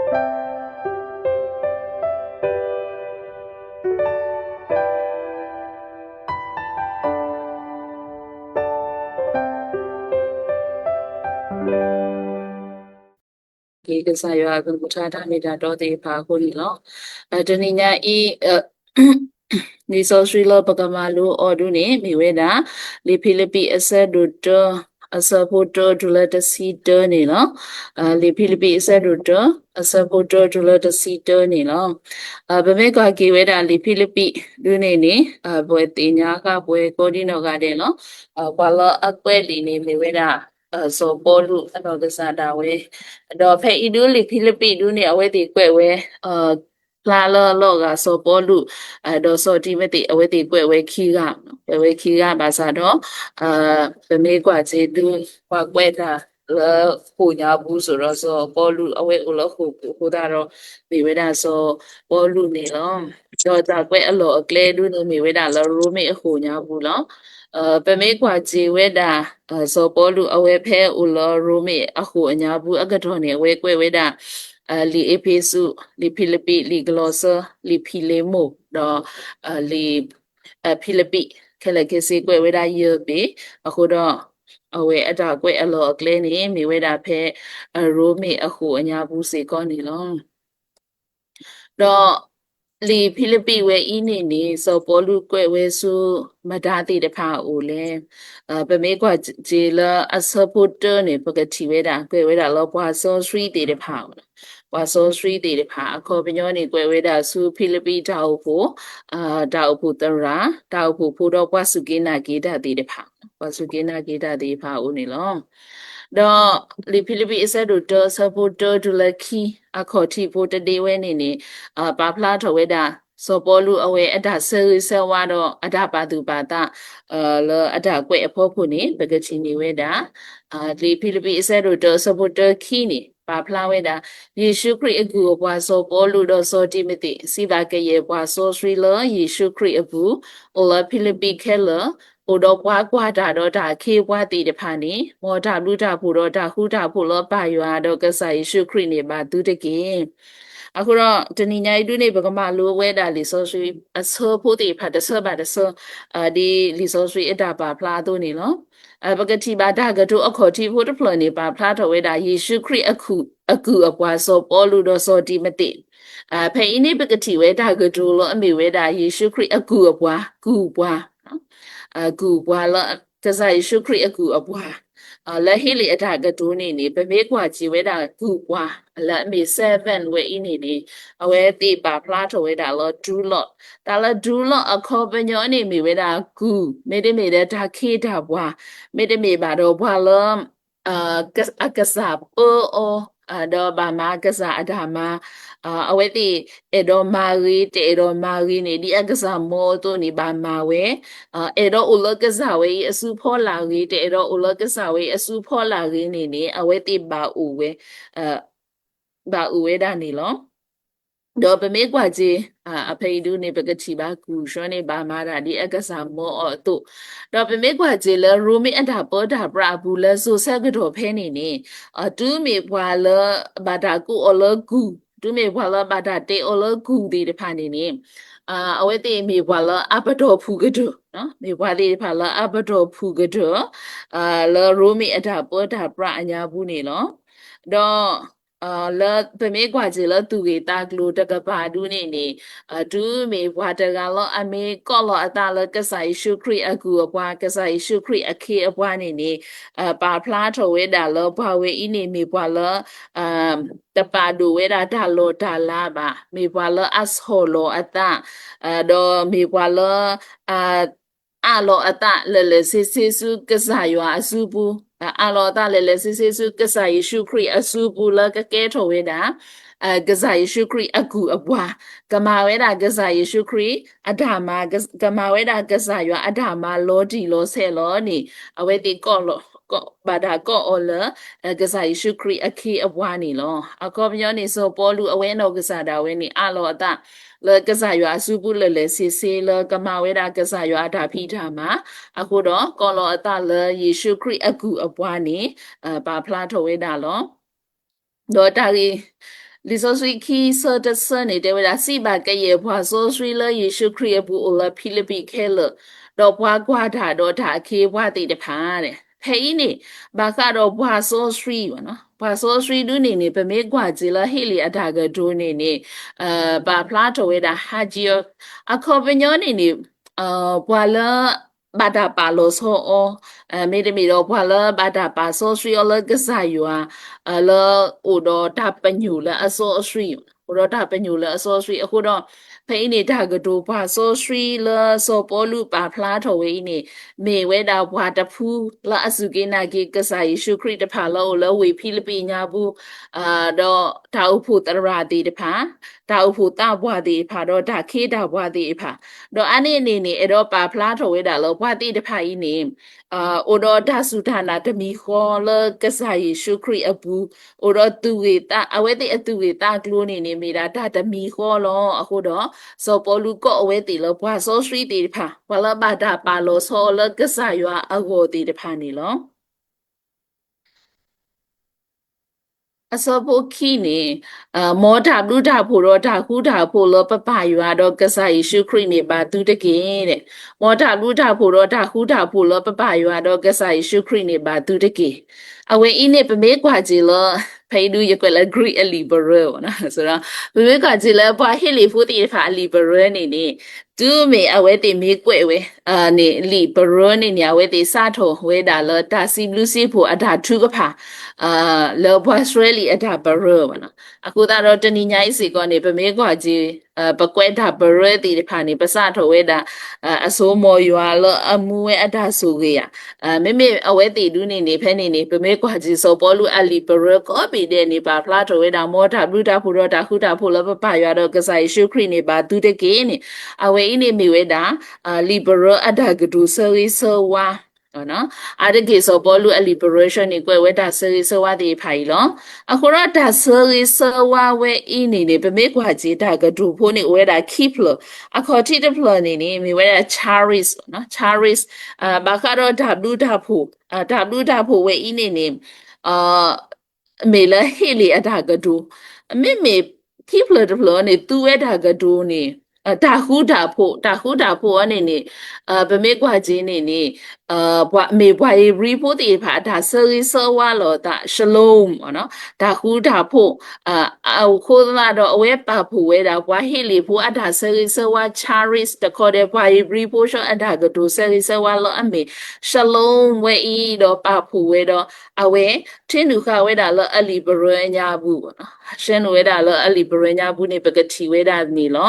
ကစၢ်ယွၤအကလုၢ်ကထါတၢ်မ့ၢ်တၢ်တီသ့ၣ်တဖၣ်အဃိန့ၣ်လီၤ. တနံၤညါအံၤ လံာ်စီဆှံလၢပကမၤလိအီၤဒုန့ၣ် မ့ၢ်ဝဲဒၣ် လံာ်ဖံလံးပံးအဆၢဒိၣ်တၢ အဆၢဖိတၢတုၤလၢတဆံတၢန့ၣ်လီၤ. လံာ်ဖံလံးပံးအဆၢဒိၣ်တၢ အဆၢဖိတၢတုၤလၢတဆံတၢန့ၣ်လီၤ. ပမ့ၢ်ကွၢ်က့ၤဝဲဒၣ်လံာ်ဖံလံးပံးဒုန့ၣ်န့ၣ် ပှၤသ့ၣ်ညါဃာ်ပှၤကိးဒံနီၢ်ဂၤဒဲးလီၤ. ပှၤလၢအကွဲးလံာ်န့ၣ်မ့ၢ်ဝဲဒၣ် စီၤပီလူးအနီၢ်ကစၢ်ဒၣ်ဝဲ, ဒီးဖဲအံၤဒုလံာ်ဖံလံးပံးဒုန့ၣ် အဝဲသ့ၣ်ကွဲးဝဲ ဖျါလၢအလီၤဂာ်စီၤပီလူး ဒီးစီၤတံၤမသ့း အဝဲသ့ၣ်ကွဲးဝဲခံဂၤ, ကွဲးဝဲခံဂၤဘၣ်ဆၣ်ဒီး ပမ့ၢ်ကွၢ်က့ၤဒု ပှၤကွဲးတၢ်လၢဃိာ်ညါပူၤ စိၤဒီးစီၤပီလူးအဝဲအိၣ်လၢဃိာ်ပူၤအဃိသတးဒီး မ့ၢ်ဝဲဒၣ်စီၤပီလူးန့ၣ်လီၤ. ဒီးတၢ်ကွဲးအလီၢ်အကျဲဒုန့ၣ်မ့ၢ်ဝဲဒၣ်လၢရိမ့ၤအဃိာ်ညါပူၤလီၤ. ပမ့ၢ်ကွၢ်က့ၤဝဲဒၣ် စီၤပီလူးအဝဲဖဲအိၣ်လၢရိမ့ၤအဃိာ်အညါပူၤအကတီၢ်န့ၣ် အဝဲကွဲးဝဲဒၣ် လံာ်အ့းဖ့းစူး, လံာ်ဖံလံးပံး, လံာ်ကလီးစဲ, လံာ်ဖံလ့မိၣ်, ဒီး လံာ်ဖံလံးပံး ခဲလၢာ်ခဲဆ့ကွဲးဝဲဒၣ်ယဲၢ်ဘ့ၣ်, အဃိဒီး အဝဲအတၢ်ကွဲးအလီၢ်အကျဲန့ၣ် မ့ၢ်ဝဲဒၣ်ဖဲ ရိမ့ၤအဃိာ်အညါပူၤစ့ၢ်ကီးန့ၣ်လီၤ. ဒီးလံာ်ဖံလံးပံးဝဲအံၤန့ၣ်န့ၣ် စီၤပီလူးကွဲးဝဲဆူမတၤသ့ၣ်တဖၣ်အအိၣ်လဲၣ်. ပမ့ၢ်ကွၢ်က့ၤလၢအဆၢဖိတၢန့ၣ် ပကထံၣ်ဝဲဒၣ် ကွဲးဝဲဒၣ်လၢပှၤစီဆှံသ့ၣ်တဖၣ်, ပှၤစီဆှံသ့ၣ်တဖၣ် အခီပညီန့ၣ် ကွဲးဝဲဒၣ်ဆူဖံလံးပံးတၢ်အိၣ်ဖှိၣ်, တၢ်အိၣ်ဖှိၣ်သရၣ်, တၢ်အိၣ်ဖှိၣ်ဖိဒီးပှၤစူၢ်က့ၤနာ်က့ၤတၢ်သ့ၣ်တဖၣ်, ပှၤစူၢ်က့ၤနာ်က့ၤတၢ်သ့ၣ်တဖၣ်အအိၣ်န့ၣ်လီၤ. ဒီးလံာ်ဖံလံးပံးအဆၢဒိၣ်တၢ အဆၢဖိတၢတုၤလၢခံ အခီၣ်ထံးဖိတဒ့ဝဲန့ၣ်န့ၣ် ပာ်ဖျါထီၣ်ဝဲဒၣ် စီၤပီလူးအဝဲအတၢ်ဆၢဂ့ၤဆၢဝါဒီးအတၢ်ပာ်သူၣ်ပာ်သး လၢအတၢ်ကွဲးအဖီခိၣ်န့ၣ် ပကထံၣ်န့ၢ်ဝဲဒၣ် လံာ်ဖံလံးပံးအဆၢဒိၣ်တၢအဆၢဖိတၢခံန့ၣ် ပာ်ဖျါဝဲဒၣ် ယ့ၣ်ၡူးခရံာ်အကုၢ်အပှၤစီၤပီလူးဒီးစီၤတံၤမသ့း စံးဘၣ်ကယဲၢ်ပှၤစီဆှံလၢယ့ၣ်ၡူးခရံာ်အပူၤ အိၣ်လၢဖံလံးပံးခဲလၢာ်, အိၣ်ဒီးပှၤကွၢ်တၢ်ဒီးတၢ်အခ့အပှၤသ့ၣ်တဖၣ်န့ၣ် မ်တၢ်ဘျုးတၢ်ဖှိၣ်ဒီးတၢ်ဃူတၢ်ဖိးလၢပၢ်ယွၤဒီးကစၢ်ယ့ၣ်ၡူးခရံာ်န့ၣ်ဘၣ်သုတက့ၢ်. အဃိဒီး တနံၤညါအံၤဒုန့ၣ် ပကမၤလိဝဲဒၣ်လံာ်စီဆှံအဆၢဖိသ့ၣ်တဖၣ်တဆၢဘၣ်တဆၢ ဒ်လံာ်စီဆှံအတၢ်ပာ်ဖျါအသိးန့ၣ်လီၤ. ပကထံၣ်ဘၣ်တၢ်ကတိၤအခီၣ်ထံးဖိတဖျၢၣ်န့ၣ် ပာ်ဖျါထီၣ်ဝဲဒၣ် ယ့ၣ်ၡူးခရံာ်အကုၢ်အပှၤစီၤပီလူးဒီးစီၤတံၤမသ့း ဖဲအံၤန့ၣ် ပကထံၣ်ဝဲတၢ်ကတိၤလၢအမ့ၢ်ဝဲဒၣ်ယ့ၣ်ၡူးခရံာ်အကုၢ်အပှၤ, ကုၢ်ပှၤလၢ ကစၢ်ယ့ၣ်ၡူးခရံာ်အကုၢ်အပှၤ လၢဟ့လ့ၣ်အတၢ်ကတိၤန့ၣ်န့ၣ် ပမ့ၢ်ကွၢ်က့ၤဝဲဒၣ်ကုၢ်ပှၤ လၢအမ့ၢ် servant ဝဲအံၤန့ၣ်န့ၣ် အဝဲသ့ၣ်ပာ်ဖျါထီၣ်ဝဲဒၣ်လၢ do Lord, တၢ်လၢ do Lord အခီပညီန့ၣ်မ့ၢ်ဝဲဒၣ်ကုၢ်, မ့တမ့ၢ်ဒီးတၢ်ခ့တၢ်ပှၤ, မ့တမ့ၢ်ဘၣ်ဒီးပှၤလၢ အကစၢ်ပၢအီၤ ဒီးဘၣ်မၤကစၢ်အတၢ်မၤ, အဝဲသ့ၣ်အဲၣ်ဒိးမၤဂ့ၤ တအဲၣ်ဒိးမၤဂ့ၤန့ၣ် ဒ်အကစၢ်မၢအသိးန့ၣ် ဘၣ်မၤဝဲ, အဲၣ်ဒိးအိၣ်လၢကစၢ်ဝဲအံၤအစုဖီလာ်ဂ့ၤ တအဲၣ်ဒိးအိၣ်လၢကစၢ်ဝဲအံၤအစုဖီလာ်ဂ့ၤန့ၣ်န့ၣ် အဝဲသ့ၣ်ဘၣ်အိၣ်ဝဲ ဘၣ်အိၣ်ဝဲဒၣ်န့ၣ်လီၤ. ဒီးပမ့ၢ်ကွၢ်က့ၤ အဖဲအံၤဒုန့ၣ် ပကထံၣ်ဘၣ်ကုၢ်ဆှၢန့ၣ် ဘၣ်မၤတၢ်ဒ်အကစၢ်မၢအီၤအသိး, ဒီးပမ့ၢ်ကွၢ်က့ၤလၢရိမ့ၤအတၢ်ပၢတၢ်ပြးအပူၤလၢစိၤဆၢကတီၢ်ဖဲန့ၣ်န့ၣ် တုၤမ့ၢ်ပှၤလၢဘၣ်တၢ်ကိးအီၤလၢကုၢ်, တုၤမ့ၢ်ပှၤလၢဘၣ်တၢ်တဲအီၤလၢကုၢ်သ့ၣ်တဖၣ်န့ၣ်န့ၣ် အဝဲသ့ၣ်မ့ၢ်ပှၤလၢအပတီၢ်ဖုၣ်ကတၢၢ်, မ့ၢ်ပှၤသ့ၣ်တဖၣ်လၢအပတီၢ်ဖုၣ်ကတၢၢ် လၢရိမ့ၤအတၢ်ပၢတၢ်ပြးအညါပူၤန့ၣ်လီၤ. ဒီး လၢပမ့ၢ်ကွၢ်က့ၤလၢသူၣ်ဂ့ၢ်သးကျိၤတကပၤဒုန့ၣ်န့ၣ် တုၤမ့ၢ်ပှၤတဂၤလၢအမ့ၢ်ကိးလီၤအသးလၢကစၢ်ယ့ၣ်ၡူးခရံာ်အကုၢ်အပှၤ ကစၢ်ယ့ၣ်ၡူးခရံာ်အခ့အပှၤန့ၣ်န့ၣ် ပာ်ဖျါထီၣ်ဝဲဒၣ်လၢပှၤဝဲအံၤန့ၣ်မ့ၢ်ပှၤလၢ တပာ်ဒိၣ်ဝဲဒၣ်တၢ်လီၢ်တၢ်လၤဘၣ်, မ့ၢ်ပှၤလၢအဆီၣ်လီၤအသး ဒီးမ့ၢ်ပှၤလၢ အးလီၤအသးလၢာ်လၢာ်ဆ့ဆ့ဆူကစၢ်ယွၤအစုပူၤ, အးလီၤအသးလၢာ်လၢာ်ဆ့ဆ့ဆူကစၢ်ယ့ၣ်ၡူးခရံာ်အစုပူၤလၢကကဲထီၣ်ဝဲဒၣ် ကစၢ်ယ့ၣ်ၡူးခရံာ်အကုၢ်အပှၤ, ကမၤဝဲဒၣ်ကစၢ်ယ့ၣ်ၡူးခရံာ်အတၢ်မၤ, ကမၤဝဲဒၣ်ကစၢ်ယွၤအတၢ်မၤလီၤတံၢ်လီၤဆဲးလီၤန့ၣ် အဝဲသ့ၣ်ကိးလီၤ ဘၣ်တၢ်ကိးအီၤလၢ ကစၢ်ယ့ၣ်ၡူးခရံာ်အခ့အပှၤန့ၣ်လီၤ. အခီပညီန့ၣ် စီၤပီလူးအဝဲနီၢ်ကစၢ်ဒၣ်ဝဲန့ၣ် အးလီၤအသး လၢကစၢ်ယွၤအစုပူၤလၢာ်လၢာ်ဆ့ဆ့လၢကမၤဝဲဒၣ်ကစၢ်ယွၤအတၢ်ဖံးတၢ်မၤ, အဃိဒီးကိးလီၤအသးလၢယ့ၣ်ၡူးခရံာ်အကုၢ်အပှၤန့ၣ် ပာ်ဖျါထီၣ်ဝဲဒၣ်လီၤ. ဒီးတၢ်ဂ့ၢ် လံာ်စီဆှံခံဆၢတဆၢန့ၣ် တဲဝဲဒၣ် စံးဘၣ်ကယဲၢ်ပှၤစီဆှံလၢယ့ၣ်ၡူးခရံာ်အပူၤအိၣ်လၢဖံလံးပံးခဲလၢာ်, ဒီးပှၤကွၢ်တၢ်ဒီးတၢ်အခ့အပှၤသ့ၣ်တဖၣ်န့ၣ်, ဖဲအံၤန့ၣ် ဘၣ်ဃးဒီးပှၤစီဆှံ, ပှၤစီဆှံဒုန့ၣ်န့ၣ် ပမ့ၢ်ကွၢ်က့ၤလၢဟ့လ့ၣ်အတၢ်ကတိၤန့ၣ်န့ၣ် ပာ်ဖျါထီၣ်ဝဲဒၣ် ဟါကံအီ, အခီပညီန့ၣ်န့ၣ် ပှၤလၢ ဘၣ်တၢ်ပာ်လီၤဆီအီၤ, မ့တမ့ၢ်ဒီးပှၤလၢဘၣ်တၢ်ပာ်စီဆှံအီၤလၢကစၢ်ယွၤ, လၢအိၣ်ဒီးတၢ်ပညိၣ်လၢအစီအဆှံ, အိၣ်ဒီးတၢ်ပညိၣ်လၢအစီအဆှံအဃိဒီး, ဖဲအံၤန့ၣ် တၢ်ကတိၤပှၤစီဆှံလၢစီၤပီလူးပာ်ဖျါထီၣ်ဝဲအံၤန့ၣ် မ့ၢ်ဝဲဒၣ်ပှၤတဖုလၢအစူၢ်က့ၤနာ်က့ၤကစၢ်ယ့ၣ်ၡူးခရံာ်တဖၣ်လၢအိၣ်လၢဝ့ၢ်ဖံလံးပံးညါပူၤ, ဒီးတၢ်အိၣ်ဖှိၣ်သရၣ်သ့ၣ်တဖၣ်, တၢ်အိၣ်ဖှိၣ်သးပှၢ်သ့ၣ်တဖၣ် ဒီးတၢ်ခ့တၢ်ပှၤသ့ၣ်တဖၣ်, ဒီးအါန့ၢ်န့ၣ်န့ၣ် အဲၣ်ဒိးပာ်ဖျါထီၣ်ဝဲဒၣ်လၢပှၤသ့ၣ်တဖၣ်အံၤန့ၣ် အိၣ်ဒီးတၢ်စူၢ်တၢ်နာ်တမံၤဃီလၢကစၢ်ယ့ၣ်ၡူးခရံာ်အပူၤ, အိၣ်ဒီး အဝဲသ့ၣ်အသူၣ်ဂ့ၢ်သးကျိၤန့ၣ်န့ၣ် မ့ၢ်ဒၣ်တၢ်တမံၤဃီလီၤ. အဃိဒီး စီၤပီလူးကိးအဝဲသ့ၣ်လၢပှၤစီဆှံသ့ၣ်တဖၣ်, ပှၤလၢဘၣ်တၢ်ပာ်လီၤဆီအီၤလၢကစၢ်ယွၤအဂီၢ်သ့ၣ်တဖၣ်န့ၣ်လီၤ. အဆၢဖိခံန့ၣ်, မ်တၢ်ဘျုးတၢ်ဖှိၣ်ဒီးတၢ်ဃူတၢ်ဖိးလၢပပၢ်ယွၤဒီးကစၢ်ယ့ၣ်ၡူးခရံာ်န့ၣ် ဘၣ်သုတက့ၢ်. မ်တၢ်ဘျုးတၢ်ဖှိၣ်ဒီးတၢ်ဃူတၢ်ဖိးလၢပပၢ်ယွၤဒီးကစၢ်ယ့ၣ်ၡူးခရံာ်န့ၣ် ဘၣ်သုတက့ၢ်. အဝဲအံၤန့ၣ် ပမ့ၢ်ကွၢ်က့ၤလၢ ဖဲအံၤဒုးယကွဲးလၢ Greek အလံာ်ပရၢ, ပမ့ၢ်ကွၢ်က့ၤလၢပှၤဟ့လ့ၣ်ဖိသ့ၣ်တဖၣ်အလံာ်ပရၢန့ၣ်န့ၣ်, တုၤမ့ၢ်အဝဲသ့ၣ်မ့ၢ်ကွဲးဝဲ န့ၣ် လံာ်ပရၢန့ၣ်န့ၣ် အဝဲသ့ၣ်စးထီၣ်ဝဲဒၣ်လၢတၢ်စံးဘျုးစံးဖှိၣ်အတၢ်ထုကဖၣ် လၢပှၤစှဲလံာ်အတၢ်ပရၢဘၣ်နီၤ. အဃိသတးဒီးတနံၤညါအံၤစ့ၢ်ကီးန့ၣ် ပမ့ၢ်ကွၢ်က့ၤ ပကွဲးတၢ်ပရၢသ့ၣ်တဖၣ်န့ၣ် ပစးထီၣ်ဝဲဒၣ် အစိကမီၤယွၤလၢအမူဝဲအတၢ်ဆိၣ်ဂ့ၤဧါ. မ့မ့ၢ်အဝဲသ့ၣ်ဒုန့ၣ်န့ၣ် ဖဲန့ၣ်န့ၣ် ပမ့ၢ်ကွၢ်က့ၤစီၤပီလူးအလံာ်ပရၢကိးဘ့ၣ်ဒဲးန့ၣ် ပာ်ဖျါထီၣ်ဝဲဒၣ် မ်တၢ်ဘျုးတၢ်ဖှိၣ်ဒီးတၢ်ဃူတၢ်ဖိးလၢပပၢ်ယွၤဒီးကစၢ်ယ့ၣ်ၡူးခရံာ်န့ၣ် ဘၣ်သုတက့ၢ်န့ၣ်, အဝဲအံၤန့ၣ်မ့ၢ်ဝဲဒၣ် လံာ်ပရၢအတၢ်ကတိၤဆၢဂ့ၤဆၢဝါ အါတက့ၢ်စီၤပီလူးအလံာ်ပရၢဆၢန့ၣ် ကွဲးဝဲတၢ်ဆၢဂ့ၤဆၢဝါသ့ၣ်တဖၣ်အံၤလီၤ. အဃိဒီးတၢ်ဆၢဂ့ၤဆၢဝါဝဲအံၤန့ၣ်န့ၣ် ပမ့ၢ်ကွၢ်က့ၤတၢ်ကတိၤဖိန့ၣ် အိၣ်ဝဲဒၣ်ခံဖျၢၣ်, အခီၣ်ထံးတဖျၢၣ်န့ၣ်န့ၣ် မ့ၢ်ဝဲဒၣ် charis, charis, ဘၣ်ဃးဒီးတၢ်ဘျုးတၢ်ဖှိၣ်, တၢ်ဘျုးတၢ်ဖှိၣ်ဝဲအံၤန့ၣ်န့ၣ် မ့ၢ်လၢဟ့လ့ၣ်အတၢ်ကတိၤ, မ့မ့ၢ်ခံဖျၢၣ်တဖျၢၣ်န့ၣ် သူဝဲတၢ်ကတိၤန့ၣ် တၢ်ဃူတၢ်ဖိး, တၢ်ဃူတၢ်ဖိးအီၤန့ၣ်န့ၣ် ပမ့ၢ်ကွၢ်က့ၤန့ၣ်န့ၣ် မ့ၢ်ပှၤဧ့ၤဘြံၤဖိသ့ၣ်တဖၣ်အတၢ်ဆၢဂ့ၤဆၢဝါလီၤအသး shalom, တၢ်ဃူတၢ်ဖိး, အဃိသတးဒီးအဝဲပာ်ဖှိၣ်ဝဲဒၣ် ပှၤဟ့လ့ၣ်ဖိအတၢ်ဆၢဂ့ၤဆၢဝါ charis တခီဒီး ပှၤဧ့ၤဘြံၤဖိဆၢအတၢ်ကတိၤဆၢဂ့ၤဆၢဝါလၢအမ့ၢ် shalom ဝဲအံၤဒီးပာ်ဖှိၣ်ဝဲဒီး အဝဲ ထံနုာ်ဃာ်ဝဲဒၣ်လၢအလံာ်ပရၢအညါပူၤ, ဆှၢနုာ်ဝဲဒၣ်လၢအလံာ်ပရၢအညါပူၤန့ၣ် ပကထံၣ်ဝဲဒၣ်န့ၣ်လီၤ.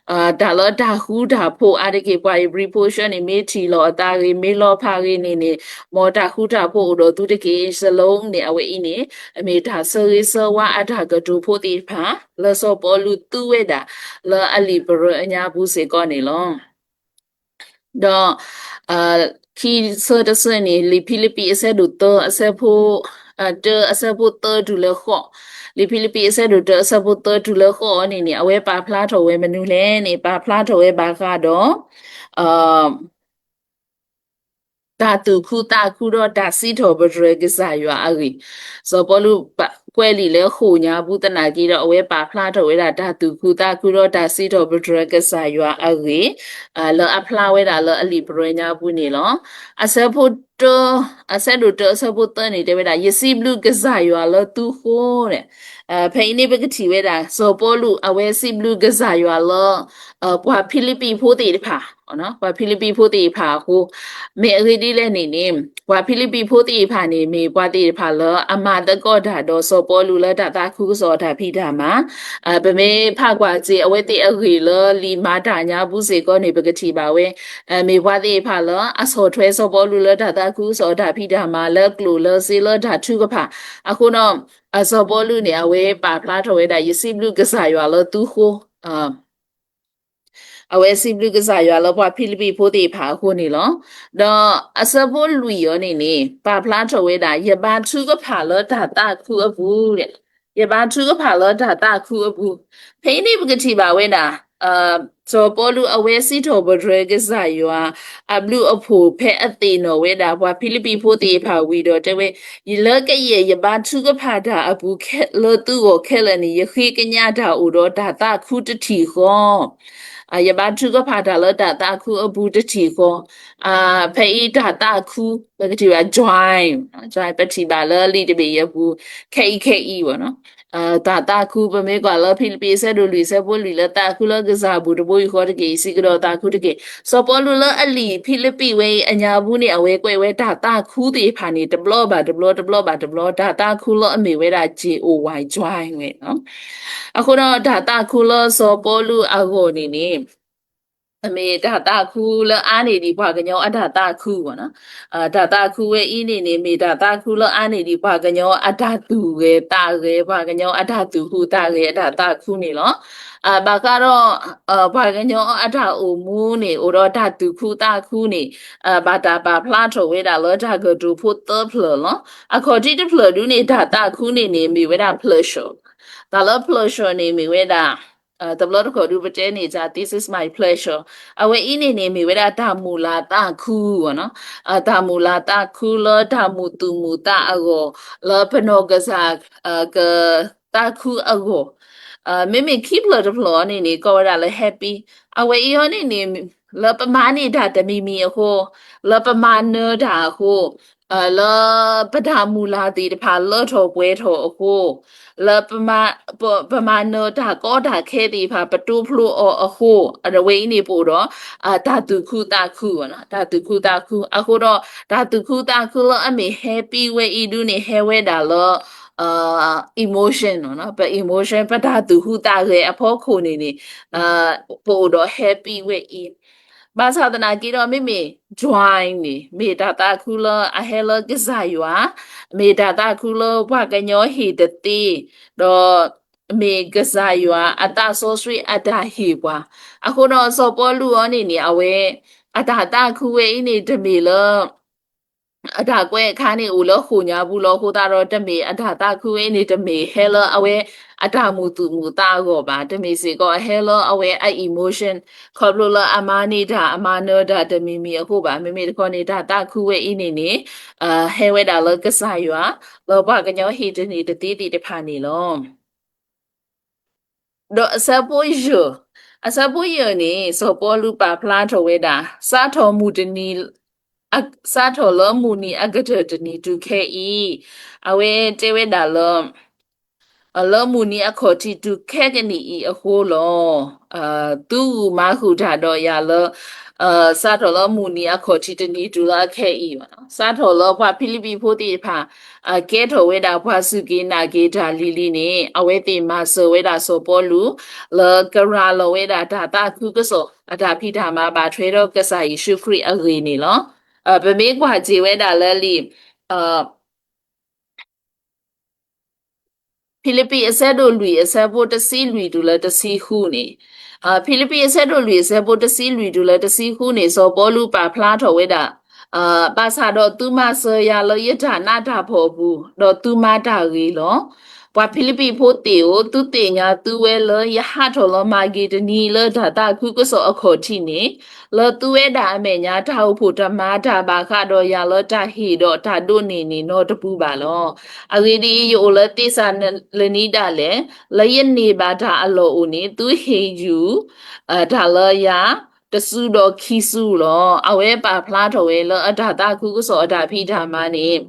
တၢ်လၢတၢ်ဃူတၢ်ဖိးအါတက့ၢ် ပှၤဧ့ၤဘြံၤဖိဆၢန့ၣ် မ့ၢ်ထံၣ်လီၤအသးဂ့ၤ မ့ၢ်လီၤဖးဂ့ၤန့ၣ်န့ၣ် မ်တၢ်ဃူတၢ်ဖိးအိၣ်ဒီးသုတက့ၢ် shalom န့ၣ် အဝဲအံၤန့ၣ် မ့ၢ်တၢ်ဆၢဂ့ၤဆၢဝါအတၢ်ကတိၤဖိသ့ၣ်တဖၣ် လၢစီၤပီလူးသူဝဲဒၣ် လၢအလံာ်ပရၢအညါပူၤစ့ၢ်ကီးန့ၣ်လီၤ. ဒီး ခံဆၢတဆၢန့ၣ် လံာ်ဖံလံးပံးအဆၢဒိၣ်တၢ အဆၢဖိ တၢ အဆၢဖိသၢတုၤလၢဃိး, လံာ်ဖံလံးပံးအဆၢဒိၣ်တၢ အဆၢဖိသၢတုၤလၢဃိးအီၤန့ၣ်န့ၣ် အဝဲပာ်ဖျါထီၣ်ဝဲမနုၤလဲၣ်န့ၣ် ပာ်ဖျါထီၣ်ဝဲဘၣ်ဃးဒီး တၢ်သူၣ်ခုသးခုဒီးတၢ်စံးထီၣ်ပတြၢၤကစၢ်ယွၤအဂ့ၢ်, စီၤပီလူးကွဲးလံာ်လၢဃိာ်ညါပူၤသနာ်က့ဒီး အဝဲပာ်ဖျါထီၣ်ဝဲဒၣ်တၢ်သူၣ်ခုသးခုဒီးတၢ်စံးထီၣ်ပတြၢၤကစၢ်ယွၤအဂ့ၢ် လၢအဖျါဝဲဒၣ်လၢအလံာ်ပရၢညါပူၤန့ၣ်လီၤ. အဆၢဖိတၢ အဆၢဒိၣ်တၢ အဆၢဖိသၢန့ၣ် တဲဝဲဒၣ် ယစံးဘျုးကစၢ်ယွၤလၢသုဃိန့ၣ်, ဖဲအံၤန့ၣ်ပကထံၣ်ဝဲဒၣ် စီၤပီလူး အဝဲစံးဘျုးကစၢ်ယွၤလၢ ပှၤဖံလံးပံးဖိသ့ၣ်တဖၣ် ပှၤဖံလံးပံးဖိသ့ၣ်တဖၣ်အဃိ, မ့ၢ်အဂ့ၢ်ဒ်လဲၣ်န့ၣ်န့ၣ် ပှၤဖံလံးပံးဖိသ့ၣ်တဖၣ်န့ၣ် မ့ၢ်ပှၤသ့ၣ်တဖၣ်လၢအမၤသကိးတၢ်ဒီးစီၤပီလူးလၢတၢ်သးခုကစီၣ်အတၢ်ဖံးတၢ်မၤ, ပမ့ၢ်ဖးကွၢ်စ့ၢ် အဝဲသ့ၣ်အဂ့ၢ်လၢလံာ်မၤတၢ်ညါပူၤစ့ၢ်ကီးန့ၣ် ပကထံၣ်ဘၣ်ဝဲ မ့ၢ်ပှၤသ့ၣ်တဖၣ်လၢအဆီၣ်ထွဲစီၤပီလူးလၢတၢ်သးခုကစီၣ်အတၢ်ဖံးတၢ်မၤလၢကျိၣ်လၢစ့လၢတၢ်ထုကဖၣ်, အဃိဒီး စီၤပီလူးန့ၣ် အဝဲပာ်ဖျါထီၣ်ဝဲဒၣ် ယစံးဘျုးကစၢ်ယွၤလၢသုဃိ အဝဲစံးဘျုးကစၢ်ယွၤလၢပှၤဖံလံးပံးဖိသ့ၣ်တဖၣ်အဃိန့ၣ်လီၤ. ဒီးအဆၢဖိလွံၢ်အီၤန့ၣ်န့ၣ် ပာ်ဖျါထီၣ်ဝဲဒၣ် ယဘါထုကဖၣ်လၢတၢ်သးခုအပူၤ, ယဘါထုကဖၣ်လၢတၢ်သးခုအပူၤ, ဖဲအံၤန့ၣ်ပကထံၣ်ဘၣ်ဝဲဒၣ် စီၤပီလူးအဝဲစံးထီၣ်ပတြၢၤကစၢ်ယွၤ အဘျုးအဖှိၣ်ဖဲအသ့ၣ်နီၣ်ဝဲဒၣ် ပှၤဖံလံးပံးဖိသ့ၣ်တဖၣ်ဝံၤဒီးတဲဝဲ, လၢကယဲၢ် ယဘါထုကဖၣ်တၢ်အပူၤ လၢသုဂီၢ်ခဲလၢာ်န့ၣ် ယဃ့ကညးတၢ်အိၣ်ဒီးတၢ်သးခုတထံၣ်ဃီ, ယဘါထုကဖၣ်တၢ်လၢတၢ်သးခုအပူၤတထံၣ်ဃီ, ဖဲအံၤတၢ်သးခု ပကထံၣ်ဘၣ် joy, joy ပထံၣ်ဘၣ်လၢလံာ်တဘ့ၣ်အံၤအပူၤ ခဲအံၤခဲအံၤဘၣ်နီၤ. တၢ်သးခု ပမ့ၢ်ကွၢ်လၢဖံလံးပံးအဆၢဒိၣ်လွံၢ်အဆၢဖိလွံၢ် လၢသးခုလၢကစၢ်အပူၤတဘိယူၢ်ဃီတက့ၢ်, စံးကဒီးသးခုတက့ၢ်. စီၤပီလူးလၢအလံာ်ဖံလံးပံးဝဲအံၤအညါပူၤန့ၣ် အဝဲကွဲးဝဲတၢ်သးခုသ့ၣ်တဖၣ်န့ၣ် တဘျီဘၣ်တဘျီ တဘျီဘၣ်တဘျီ တၢ်သးခုလၢအမ့ၢ်ဝဲဒၣ် joy ဝဲနီၤ. အဃိဒီးတၢ်သးခုလၢစီၤပီလူးအဂီၢ်န့ၣ်န့ၣ် မ့ၢ်တၢ်သးခုလၢအါန့ၢ်ဒံးပှၤကညီအတၢ်သးခုဘၣ်နီၤ. တၢ်သးခုဝဲအံၤန့ၣ်န့ၣ် မ့ၢ်တၢ်သးခုလၢအါန့ၢ်ဒံးပှၤကညီအတၢ်သူၣ်ဂဲၤသးဂဲၤ ပှၤကညီအတၢ်သူၣ်ဟူးသးဂဲၤအတၢ်သးခုန့ၣ်လီၤ. ဘၣ်ဃးဒီး ပှၤကညီအတၢ်အိၣ်မူန့ၣ် အိၣ်ဒီးတၢ်သူၣ်ခုသးခုန့ၣ် ဘၣ်တၢ်ပာ်ဖျါထီၣ်ဝဲဒၣ်လၢတၢ်ကတိၤဖိသၢဖျၢၣ်လီၤ. အခီၣ်ထံးတဖျၢၣ်ဒုန့ၣ် တၢ်သးခုန့ၣ်န့ၣ် မ့ၢ်ဝဲဒၣ် pleasure, တၢ်လၢ pleasure န့ၣ်မ့ၢ်ဝဲဒၣ် တဘျီတခီၣ်ဒုပတဲန့ၣ် this is my pleasure, အဝဲအံၤန့ၣ်န့ၣ် မ့ၢ်ဝဲဒၣ်တၢ်မုာ်လၤသးခုနီၤ. တၢ်မုာ်လၤသးခုလၢတၢ်မုာ်သူၣ်မုာ်သးအဂီၢ် လၢပနီၢ်ကစၢ် ကသးခုအဂီၢ်, မ့မ့ၢ်ခံဖျၢၣ်တဖျၢၣ်အံၤန့ၣ်န့ၣ် ကိးဝဲဒၣ်လၢ happy, အဝဲအံၤအံၤန့ၣ်န့ၣ် လၢပမၤန့ၢ်တၢ်တမံၤမံၤအဃိ, လၢပမၤနၢၤတၢ်အဃိ, လၢပတၢ်မုာ်လၤသ့ၣ်တဖၣ်လၢထီၣ်ပှဲၤထီၣ်အဃိ, လၢပမၤနၢၤတၢ်ကီတၢ်ခဲသ့ၣ်တဖၣ် ပတိဖျိအီၤအဃိ, အဝဲအံၤန့ၣ်ပအိၣ်ဒီး တၢ်သူၣ်ခုသးခု, တၢ်သူၣ်ခုသးခု. အဃိဒီး တၢ်သူၣ်ခုသးခုလၢအမ့ၢ် happy ဝဲအံၤဒုန့ၣ် ဟဲဝဲဒၣ်လၢ emotion, ပ emotion ပတၢ်သူၣ်ဟူးသးဂဲၤအဖီခိၣ်န့ၣ်န့ၣ် ပအိၣ်ဒီး happy ဝဲအံၤ ဘၣ်ဆၣ်သနာ်က့ဒီး မ့မ့ၢ် joy န့ၣ် မ့ၢ်တၢ်သးခုလၢအဟဲလၢကစၢ်ယွၤ, မ့ၢ်တၢ်သးခုလၢပှၤကညီဟ့ၣ်တသ့, ဒီးမ့ၢ်ကစၢ်ယွၤအသးစီဆှံအတၢ်ဟ့ၣ်ပှၤ. အဃိဒီးစီၤပီလူးအံၤန့ၣ်န့ၣ် အဝဲ အတၢ်သးခုဝဲအံၤန့ၣ် တမ့ၢ်လၢ အတၢ်ကွဲးအခါန့ၣ် အိၣ်လၢဃိာ်ညါပူၤလီၤ. အဃိသတးဒီး တမ့ၢ်အတၢ်သးခုဝဲအံၤန့ၣ် တမ့ၢ်ဟဲလၢအဝဲအတၢ်မုာ်သူၣ်မုာ်သးအဂီၢ်ဘၣ်. တမ့ၢ်စ့ၢ်ကီးဟဲလၢအဝဲအ emotion ခီဖျိလၢအမၤန့ၢ်တၢ် အမၤနၢၤတၢ်တမံၤမံၤအဃိဘၣ်. မ့မ့ၢ်တခီန့ၣ် တၢ်သးခုဝဲအံၤန့ၣ်န့ၣ် ဟဲဝဲဒၣ်လၢကစၢ်ယွၤ လၢပှၤကညီဟ့ၣ်တန့ၢ်တသ့သ့ၣ်တဖၣ်န့ၣ်လီၤ. ဒီးအဆၢဖိယဲၢ်, အဆၢဖိယဲၢ်န့ၣ် စီၤပီလူးပာ်ဖျါထီၣ်ဝဲဒၣ် စးထီၣ်မုၢ်တနံၤ, စးထီၣ်လၢမုၢ်နံၤအကတၢၢ်တနံၤတုၤခဲအံၤ, အဝဲတဲဝဲဒၣ်လၢ လၢမုၢ်နံၤအခီၣ်ထံးတုၤခဲကနံၣ်အံၤအဃိလီၤ. သုဂုာ်မၤဃုာ်တၢ်ဒီးယၤလၢ စးထီၣ်လၢမုၢ်နံၤအခီၣ်ထံးတနံၤတုၤလၢအခဲအံၤ, စးထီၣ်လၢပှၤဖံလံးပံးဖိသ့ၣ်တဖၣ် ကဲထီၣ်ဝဲဒၣ်ပှၤစူၢ်က့ၤနာ်က့ၤတၢ်လံၤလံၤန့ၣ် အဝဲသ့ၣ်မၤစၢၤဝဲဒၣ်စီၤပီလူး လၢကရၤလီၤဝဲဒၣ်တၢ်သးခုကစီၣ် အတၢ်ဖံးတၢ်မၤဘၣ်ထွဲဒီးကစၢ်ယ့ၣ်ၡူးခရံာ်အဂ့ၢ်န့ၣ်လီၤ. ပမ့ၢ်ကွၢ်စ့ၢ်ဝဲဒၣ်လၢလံာ် ဖံလံးပံးအဆၢဒိၣ်လွံၢ်အဆၢဖိတဆံလွံၢ်တုၤလၢတဆံဃုန့ၣ်, ဖံလံးပံးအဆၢဒိၣ်လွံၢ်အဆၢဖိတဆံလွံၢ်တုၤလၢတဆံဃုန့ၣ် စီၤပီလူးပာ်ဖျါထီၣ်ဝဲဒၣ်, ဘၣ်ဆၣ်ဒီးသုမၤစၢၤယၤလၢယတၢ်နးတၢ်ဖှီၣ်အပူၤ, ဒီးသုမၤတၢ်ဂ့ၤလီၤ. ပှၤဖံလံးပံးဖိသ့ၣ်ဧၢ, သုသ့ၣ်ညါသုဝဲလၢယဟးထီၣ်လီၤမၤက့ၤတနံၤလၢတၢ်သးခုကစီၣ်အခီၣ်ထံးန့ၣ်, လၢသုဝဲဒၣ်အမဲာ်ညါ တၢ်အိၣ်ဖှိၣ်တမၤတၢ်ဘၣ်ဃးဒီးယၤလၢတၢ်ဟ့ၣ်ဒီးတၢ်ဒိးန့ၢ်န့ၣ်နီတပူၤဘၣ်လီၤ. အဂ့ၢ်ဒ်အံၤ, ယအိၣ်လၢသ့းစၤလနံဒၣ်လဲာ်, လၢယန့ၢ်ဘၣ်တၢ်အလီၢ်အိၣ်န့ၣ် သုဟ့ၣ်ယုၢ် တၢ်လၢယၤ တစုဒီးခံစုလီၤ. အဝဲပာ်ဖျါထီၣ်ဝဲလၢအတၢ်သးခုကစီၣ်အတၢ်ဖံးတၢ်မၤန့ၣ်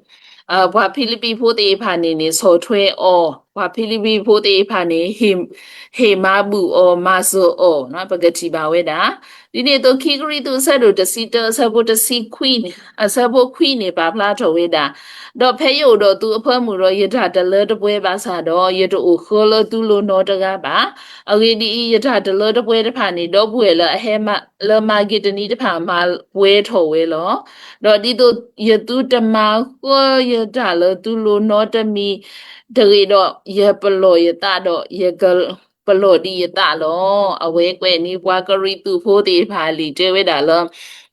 ပှၤဖံလံးပံးဖိသ့ၣ်တဖၣ်န့ၣ်န့ၣ် ဆီၣ်ထွဲအီၤ, ပှၤဖံလံးပံးဖိသ့ၣ်တဖၣ်န့ၣ် ဟ့ၣ်မၤဘူၣ်အီၤ မၤစၢၤအီၤ ပကထံၣ်ဘၣ်ဝဲဒၣ်. ဒ်န့ၣ်အသိး ခံကရံၣ်သူး အဆၢဒိၣ်တဆံတၢ အဆၢဖိခွံန့ၣ် ပာ်ဖျါထီၣ်ဝဲဒၣ်, ဒီးဖဲယအိၣ်ဒီးသုအဖၢမုၢ်ဒီး ယတၢ်တလၢတပှဲၤဘၣ်ဆၣ်ဒီး ယတအိၣ်ဃၢလၢသုလိၤနီတဂၤဘၣ်. အဂ့ၢ်ဒ်အံၤ, ယတၢ်တလၢတပှဲၤတဖၣ်န့ၣ် ဒီပုၢ်ဝဲၢ်လၢအဟဲလၢမၤက့ၤတနံၤတဖၣ် မၤပှဲၤထီၣ်ဝဲလီၤ. ဒီးဒ်သိးယသုတမၤဃၢယတၢ်လၢသုလိၤနီတမံၤ တဂ့ၤဒီး ယပလီၢ်ယသးဒီး ယကပလီၢ်ဒံးယသးလီၤ. အဝဲကွဲးန့ၢ်ပှၤကရံၣ်သူးဖိသ့ၣ်တဖၣ်အလံာ်တဲဝဲဒၣ်လၢ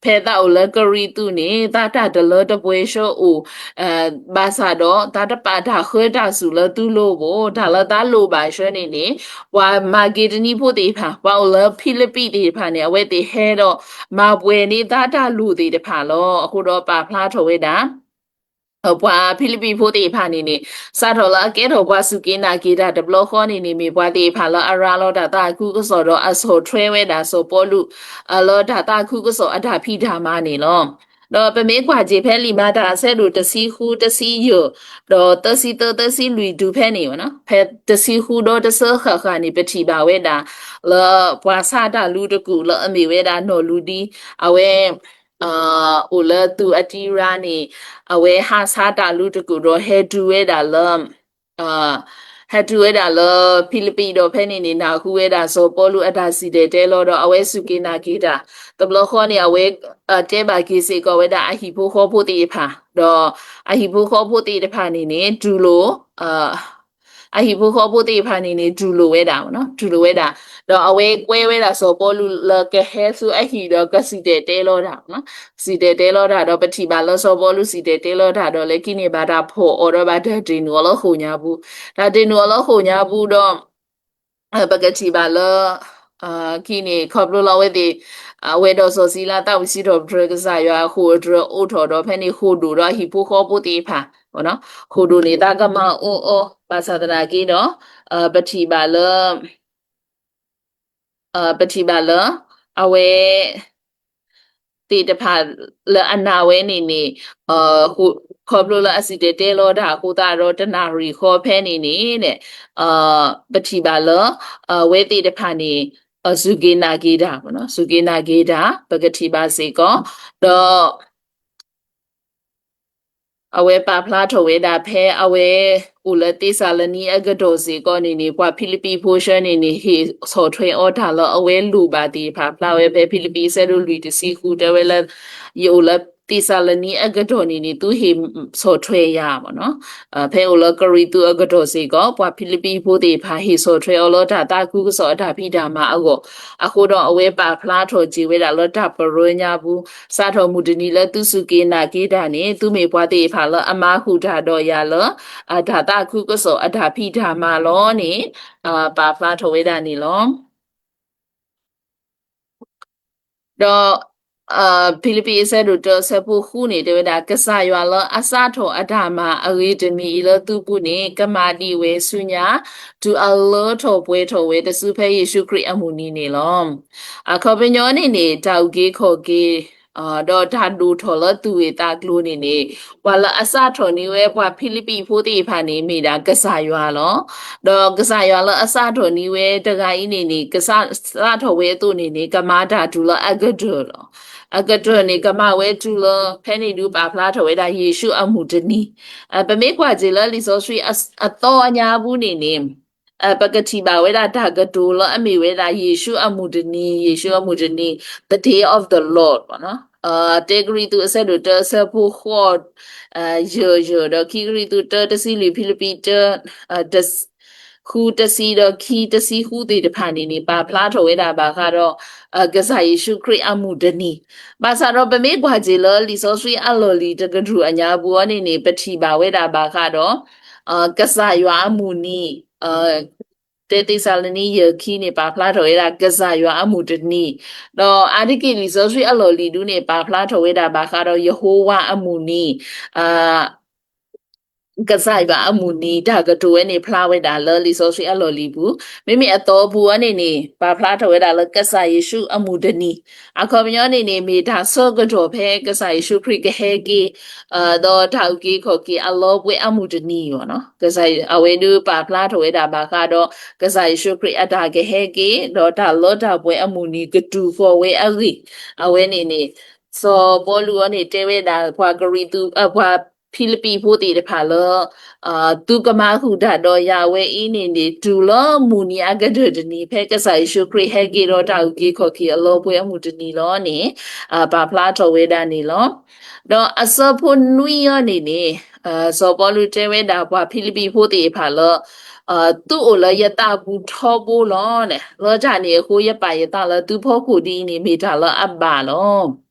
ဖဲသးအိၣ်လၢကရံၣ်သူးန့ၣ် သးတၢ်တလၢတပှဲၤဆၢအိၣ်, ဘၣ်ဆၣ်ဒီး သးတပာ်တၢ်ဃၢတၢ်စူၤလၢသုလိၤဘၣ်, တၢ်လၢသးလိၣ်ဘၣ်ဆၢန့ၣ်န့ၣ် ပှၤမၤက့ဒနံဖိသ့ၣ်တဖၣ်, ပှၤအိၣ်လၢဖံလံးပံးသ့ၣ်တဖၣ်န့ၣ် အဝဲသ့ၣ်ဟဲဒီး မၤပှဲၤန့ၢ်သးတၢ်လိၣ်သ့ၣ်တဖၣ်လီၤ. အဃိဒီးပာ်ဖျါထီၣ်ဝဲဒၣ် ပှၤဖံလံးပံးဖိသ့ၣ်တဖၣ်န့ၣ်န့ၣ် စးထီၣ်လၢအကဲထီၣ်ပှၤစူၢ်က့ၤနာ်က့ၤတၢ်တဘျီဃီန့ၣ်န့ၣ် မ့ၢ်ပှၤသ့ၣ်တဖၣ်လၢအရၤလီၤတၢ်သးခုကစီၣ်ဒီးအဆီၣ်ထွဲဝဲဒၣ်စီၤပီလူး လၢတၢ်သးခုကစီၣ်အတၢ်ဖံးတၢ်မၤန့ၣ်လီၤ. ဒီးပမ့ၢ်ကွၢ်က့ၤဖဲလံာ်မၤတၢ်အဆၢဒိၣ်တဆံဃု တဆံယဲၢ် ဒီးသၢဆံသၢ သၢဆံလွံၢ်တုၤဖဲန့ၣ်, ဖဲတဆံဃုဒီးတဆၢဃၣ်ဃၣ်န့ၣ် ပထံၣ်ဘၣ်ဝဲဒၣ် လၢပှၤဆါတၢ်လူတကူာ်လၢအမ့ၢ်ဝဲဒၣ်နီၢ်လူဒံ အဝဲ အိၣ်လၢသူးအတံရါန့ၣ် အဝဲဟးဆါတၢ်လူတကူာ်ဒီးဟဲတုၤဝဲဒၣ်လၢ ဟဲတုၤဝဲဒၣ်လၢဖံလံးပံးဒီးဖဲန့ၣ်န့ၣ် နၢ်ဟူဝဲဒၣ်စီၤပီလူးအတၢ်စံၣ်တဲၤတဲလီၤဒီး အဝဲစူၢ်က့ၤနာ်က့ၤတၢ် တဘျီဃီန့ၣ် အဝဲ တဲဘၣ်က့ၤစ့ၢ်ကီးဝဲဒၣ်အဟံၣ်ဖိဃီဖိသ့ၣ်တဖၣ် ဒီးအဟံၣ်ဖိဃီဖိသ့ၣ်တဖၣ်န့ၣ်န့ၣ် တူၢ်လိာ် အဟံၣ်ဖိဃီဖိသ့ၣ်တဖၣ်န့ၣ်န့ၣ် တူၢ်လိာ်ဝဲဒၣ်, တူၢ်လိာ်ဝဲဒၣ်, ဒီးအဝဲကွဲဝဲဒၣ်စီၤပီလူးလၢကဟဲဆူအဟံၣ်ဒီးကစံၣ်တဲၤတဲလီၤတၢ်, စံၣ်တဲၤတဲလီၤတၢ်ဒီး ပထံၣ်ဘၣ်လၢစီၤပီလူးစံၣ်တဲၤတဲလီၤတၢ်ဒီး လၢခံန့ၣ်ဘၣ်တၢ်ဖီၣ်အီၤဒီးဘၣ်တၢ်တ့ၢ်နုာ်အီၤလၢဃိာ်ညါပူၤ, တၢ်တ့ၢ်နုာ်အီၤလၢဃိာ်ညါပူၤဒီး ပကထံၣ်ဘၣ်လၢ ခံန့ၣ် ခီဖျိလၢအဝဲသ့ၣ် အဝဲဒီးစီၤစံလါသးဝံၣ်စံးထီၣ်ပတြၢၤကစၢ်ယွၤအဃိာ်အတြၢၤအိးထီၣ်ဒီး ဖဲန့ၣ်ဃိာ်ဒိၣ်ဒီးအဟံၣ်ဖိဃီဖိသ့ၣ်တဖၣ်, ဃိာ်ဒိၣ်န့ၣ် သးကမၤအီၤအီၤ ဘၣ်ဆၣ်သနာ်က့ဒီး ပထံၣ်ဘၣ်လၢ ပထံၣ်ဘၣ်လၢ အဝဲ သ့ၣ်တဖၣ်လၢအနာ်ဝဲန့ၣ်န့ၣ် ခီဖျိလၢအစံၣ်တဲၤတဲလီၤတၢ်အဃိသတးဒီး တနၣ်ရံၣ်ဃီဖဲန့ၣ်န့ၣ် ပထံၣ်ဘၣ်လၢ အဝဲသ့ၣ်တဖၣ်န့ၣ် စူၢ်က့ၤနာ်က့ၤတၢ်, စူၢ်က့ၤနာ်က့ၤတၢ် ပကထံၣ်ဘၣ်စ့ၢ်ကီး, ဒီး အဝဲပာ်ဖျါထီၣ်ဝဲဒၣ်ဖဲအဝဲ အိၣ်လၢသ့းစၤလနံအကတီၢ်စ့ၢ်ကီးန့ၣ်န့ၣ် ပှၤဖံလံးပံးဖိဆှၢန့ၣ်န့ၣ် ဟ့ၣ်ဆီၣ်ထွဲအီၤတၢ်လၢအဝဲလိၣ်ဘၣ်သ့ၣ်တဖၣ် ဖျါဝဲဖဲဖံလံးပံးအဆၢဒိၣ်လွံၢ်တဆံဃု တဲဝဲလၢ ယအိၣ်လၢသ့းစၤလနံအကတီၢ်န့ၣ်န့ၣ် သုဟ့ၣ်ဆီၣ်ထွဲယၤ ဖဲအိၣ်လၢကရံၣ်သူးအကတီၢ်စ့ၢ်ကီး ပှၤဖံလံးပံးဖိသ့ၣ်တဖၣ် ဟ့ၣ်ဆီၣ်ထွဲအီၤလၢတၢ်သးခုကစီၣ်အတၢ်ဖံးတၢ်မၤအဂီၢ်, အဃိဒီးအဝဲပာ်ဖျါထီၣ်က့ၤဝဲဒၣ်လၢ တၢ်ပရၢညါပူၤ စးထီၣ်မုၢ်တနံၤလၢသုစူၢ်က့ၤနာ်က့ၤတၢ်န့ၣ် သုမ့ၢ်ပှၤသ့ၣ်တဖၣ်လၢအမၤဃုာ်တၢ်ဒီးယၤလၢ တၢ်သးခုကစီၣ်အတၢ်ဖံးတၢ်မၤလီၤန့ၣ် ပာ်ဖျါထီၣ်ဝဲဒၣ်န့ၣ်လီၤ. ဒီး ဖံလံးပံးအဆၢဒိၣ်တၢအဆၢဖိဃုန့ၣ် တဲဝဲဒၣ် ကစၢ်ယွၤလၢအစးထီၣ်အတၢ်မၤအဂ့ၤတမံၤအံၤလၢသုပူၤန့ၣ် ကမၤဒံးဝဲဆူညါ တုၤအလၢထီၣ်ပှဲၤထီၣ်ဝဲတစုဖဲယ့ၣ်ၡူးခရံာ်အမုၢ်နံၤန့ၣ်လီၤ. အခီပညီန့ၣ်န့ၣ် တၢ်အုၣ်က့ၤခီၣ်က့ၤ ဒီးတၢ်ဒိၣ်ထီၣ်လၢသူၣ်ဂ့ၢ်သးကျိၤန့ၣ်န့ၣ် ပှၤလၢအစးထီၣ်န့ၢ်ဝဲပှၤဖံလံးပံးဖိသ့ၣ်တဖၣ်န့ၣ် မ့ၢ်ဒၣ်ကစၢ်ယွၤလီၤ. ဒီးကစၢ်ယွၤလၢအစးထီၣ်န့ၢ်ဝဲတဂၤအံၤန့ၣ်န့ၣ် ကစးထီၣ်ဝဲအသိးန့ၣ်န့ၣ် ကမၤတၢ်တုၤလၢအကတၢၢ်လီၤ. အကတၢၢ်န့ၣ် ကမၤဝဲတုၤလၢ ဖဲန့ၣ်ဒုးပာ်ဖျါထီၣ်ဝဲဒၣ်ယ့ၣ်ၡူးအမုၢ်တနံၤ, ပမ့ၢ်ကွၢ်က့ၤလၢလံာ်စီဆှံအသီအညါပူၤန့ၣ်န့ၣ် ပကထံၣ်ဘၣ်ဝဲဒၣ်တၢ်ကတိၤလၢအမ့ၢ်ဝဲဒၣ်ယ့ၣ်ၡူးအမုၢ်တနံၤ, ယ့ၣ်ၡူးအမုၢ်တနံၤ, the day of the Lord တဲကရံၣ်သူးအဆၢဒိၣ်တၢအဆၢဖိဃိး ယဲၢ်ယဲၢ် ဒီးခံကရံၣ်သူးတၢတဆံလွံၢ် ဖံလံးပံးတၢ တဆံ ဃုတဆံဒီးခံ တဆံဃုသ့ၣ်တဖၣ်န့ၣ်န့ၣ် ပာ်ဖျါထီၣ်ဝဲဒၣ်ဘၣ်ဃးဒီး ကစၢ်ယ့ၣ်ၡူးခရံာ်အမုၢ်တနံၤ, ဘၣ်ဆၣ်ဒီးပမ့ၢ်ကွၢ်က့ၤလၢလံာ်စီဆှံအလီၢ်လံၤတကတြူၢ်အညါပူၤအီၤန့ၣ်န့ၣ် ပထံၣ်ဘၣ်ဝဲဒၣ်ဘၣ်ဃးဒီး ကစၢ်ယွၤအမုၢ်နံၤ, တၢသ့းစၤလနံယဲၢ်ခံန့ၣ် ပာ်ဖျါထီၣ်ဝဲဒၣ်ကစၢ်ယွၤအမုၢ်တနံၤ, ဒီးအါတက့ၢ်လံာ်စီဆှံအလီၢ်လံၤဒုန့ၣ် ပာ်ဖျါထီၣ်ဝဲဒၣ်ဘၣ်ဃးဒီးယဟိဝၤအမုၢ်နံၤ, ကစၢ်ယွၤအမုၢ်နံၤ တၢ်ကတိၤဝဲန့ၣ် ဖျါဝဲဒၣ်လၢလံာ်စီဆှံအလီၢ်လံၤပူၤ, မ့မ့ၢ်အသီပူၤအီၤန့ၣ်န့ၣ် ပာ်ဖျါထီၣ်ဝဲဒၣ်လၢကစၢ်ယ့ၣ်ၡူးအမုၢ်တနံၤ, အခီပညီန့ၣ်န့ၣ် မ့ၢ်တၢ်ဆၢကတီၢ်ဖဲကစၢ်ယ့ၣ်ၡူးခရံာ်ကဟဲက့ၤ ဒီးတၢ်အုၣ်က့ၤခီၣ်က့ၤအလီၤပှဲၤအမုၢ်တနံၤအီၤ, ကစၢ်အဝဲဒုးပာ်ဖျါထီၣ်ဝဲဒၣ်ဘၣ်ဃးဒီး ကစၢ်ယ့ၣ်ၡူးခရံာ်အတၢ်ကဟဲက့ၤ ဒီးတၢ်လၢတၢ်ပှဲၤအမုၢ်နံၤကတုၤဃီၤဝဲအဂ့ၢ်, အဝဲန့ၣ်န့ၣ် စီၤပီလူးအီၤန့ၣ် တဲဝဲဒၣ်ပှၤကရံၣ်သူး ပှၤဖံလံးပံးဖိသ့ၣ်တဖၣ်လၢ သုကမၤဃုာ်တၢ်ဒီးယၤဝဲအံၤန့ၣ်န့ၣ် တုၤလၢမုၢ်နံၤအကတၢၢ်တနံၤ ဖဲကစၢ်ယ့ၣ်ၡူးခရံာ်ဟဲက့ၤဒီးတၢ်အုၣ်က့ၤခီၣ်က့ၤအလီၤပှဲၤအမုၢ်တနံၤလီၤန့ၣ် ပာ်ဖျါထီၣ်ဝဲဒၣ်န့ၣ်လီၤ. ဒီးအဆၢဖိနွံအီၤန့ၣ်န့ၣ် စီၤပီလူးတဲဝဲဒၣ်ပှၤဖံလံးပံးဖိသ့ၣ်တဖၣ်လၢ သုအိၣ်လၢယသးပူၤထီဘိလီၤန့ၣ်, လၢတၢ်န့ၣ်အဃိ ယပာ်ယသးလၢသုဖီခိၣ်ဒ်အံၤန့ၣ် မ့ၢ်တၢ်လၢအဘၣ်လီၤ.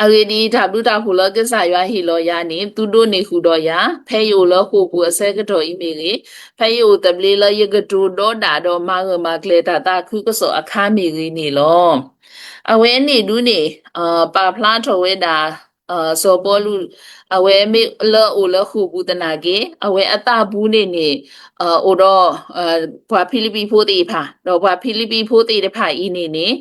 အဂ့ၢ်ဒ်အံၤ, တၢ်ဘျုးတၢ်ဖှိၣ်လၢကစၢ်ယွၤဟ့ၣ်လီၤယၤန့ၣ် သုဒိးန့ၢ်ဃုာ်ဒီးယၤ, ဖဲယအိၣ်လၢဃိာ်ပူၤအဆၢကတီၢ်အံၤမ့ၢ်ဂ့ၤ, ဖဲယအိၣ်သဘျ့လၢယကတိၤဒီးဒၣ်ဒီးမၤဂၢၢ်မၤကျၢၤတၢ်သးခုကစီၣ်အခါမ့ၢ်ဂ့ၤန့ၣ်လီၤ. အဝဲန့ၣ်ဒုးန့ၣ် ပာ်ဖျါထီၣ်ဝဲဒၣ် စီၤပီလူး, အဝဲမ့ၢ်လၢအိၣ်လၢဃိာ်ပူၤသနာ်က့, အဝဲအသးပူၤန့ၣ်န့ၣ် အိၣ်ဒီး ပှၤဖံလံးပံးဖိသ့ၣ်တဖၣ်, ဒီးပှၤဖံလံးပံးဖိသ့ၣ်တဖၣ်အံၤန့ၣ်န့ၣ်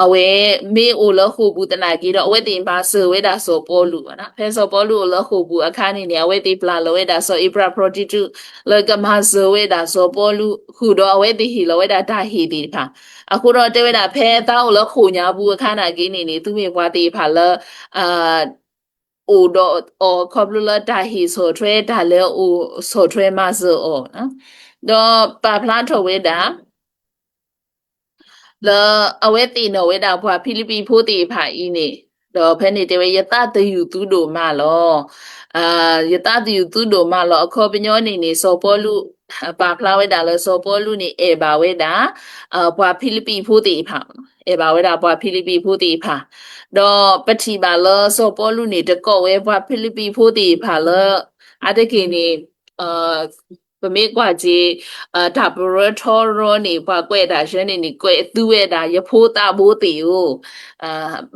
အဝဲမ့ၢ်အိၣ်လၢဃိာ်ပူၤသနာ်က့ဒီး အဝဲသ့ၣ်မၤစၢၤဝဲဒၣ်စီၤပီလူးဘၣ်. ဖဲစီၤပီလူးအိၣ်လၢဃိာ်ပူၤအခါန့ၣ်န့ၣ် အဝဲသ့ၣ်ပျၢ်လီၤဝဲဒၣ်စီၤအ့းပရၣ် prostitute လၢကမၤစၢၤဝဲဒၣ်စီၤပီလူး ဃုာ်ဒီးအဝဲသ့ၣ်ဟ့ၣ်လီၤဝဲဒၣ်တၢ်ဟ့ၣ်သ့ၣ်တဖၣ်. အဃိဒီးတဲဝဲဒၣ် ဖဲသးအိၣ်လၢဃိာ်ညါပူၤအခါနာ်က့န့ၣ်န့ၣ် သုမ့ၢ်ပှၤသ့ၣ်တဖၣ်လၢ အိၣ်ဒီးအီၤခီဖျိလၢတၢ်ဟ့ၣ်ဆီၣ်ထွဲ တၢ်လဲၤအိၣ်ဆီၣ်ထွဲမၤစၢၤအီၤ, ဒီးပာ်ဖျါထီၣ်ဝဲဒၣ် လၢအဝဲသ့ၣ်နီၣ်ဝဲဒၣ်ပှၤဖံလံးပံးဖိသ့ၣ်တဖၣ်အံၤန့ၣ်, ဒီးဖဲန့ၣ်တဲဝဲ ယသးသယုၢ်သုဒိၣ်မးလီၤ. ယသးသယုၢ်သုဒိၣ်မးလီၤ. အခီပညီန့ၣ်န့ၣ် စီၤပီလူး ပာ်ဖျါဝဲဒၣ်လၢစီၤပီလူးန့ၣ် အဲၣ်ဘၣ်ဝဲဒၣ် ပှၤဖံလံးပံးဖိသ့ၣ်တဖၣ်, အဲၣ်ဘၣ်ဝဲဒၣ်ပှၤဖံလံးပံးဖိသ့ၣ်တဖၣ်, ဒီးပထံၣ်ဘၣ်လၢစီၤပီလူးန့ၣ် တကိးဝဲပှၤဖံလံးပံးဖိသ့ၣ်တဖၣ်လၢ အါတက့ၢ်န့ၣ် ပမ့ၢ်ကွၢ်က့ၤ တၢ်ပရၢထီရီန့ၣ် ပှၤကွဲးတၢ်ဆၢန့ၣ်န့ၣ် ကွဲးသူဝဲဒၣ် ယဖိသးဘိသ့ၣ်ဧၢ,